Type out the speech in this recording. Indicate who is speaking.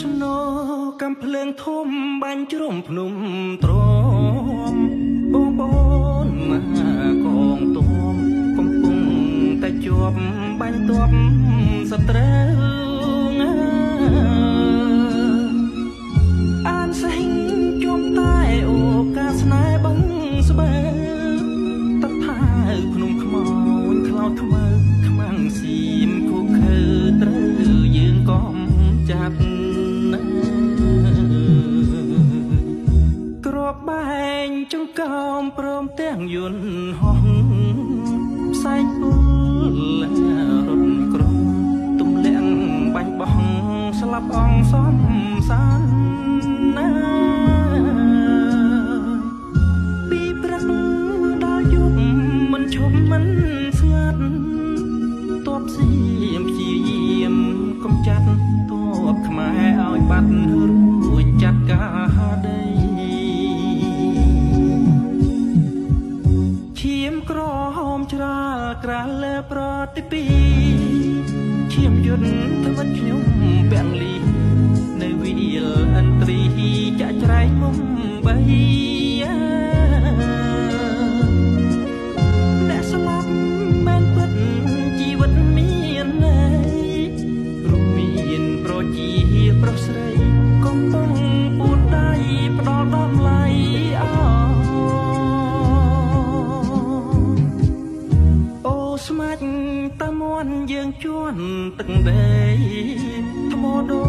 Speaker 1: ស្នោកំភ្លើងធំបាញ់ជ្រុំភ្នំទ្រាំបងប្អូនមកកងទមកំពុងតែជាប់បាញ់ទ័ពសត្រូវអានសេះជុំតែអូកាស្នេហ៍បងស្បើតថាភ្នំខ្មោចខ្លោចខ្មៅខ្មាំងសៀមគូខើត្រូវយើងកំចាត់ក្របបែងចង្កោមព្រមទាំងយន្តហោះផ្សែងពុលរត់ក្រុងទំលាក់បាញ់បោះស្លាប់អងសំសានណាពីព្រឹកដល់យប់មិនឈប់មិនស្ងាត់តបសៀមព្យាយាមកំចាត់តបខ្មែរឲ្យបាត់រួចចាត់ការដីឈាមក្រហមច្រាលក្រាលលើប្រតិពីឈាមយុទ្ធថ្មិតខ្ញុំពាំងលីនៅវិលអន្ត្រីចាក់ច្រែកមុំបីអ្នកស្លាប់មែនពិតជីវិតមានន័យព្រោះមានប្រជាប្រុសស្រីកំពុងពួតដៃផ្ដល់តម្លៃអអូស្មាច់តាមន់យើងជន់ទឹកដីថ្មដូ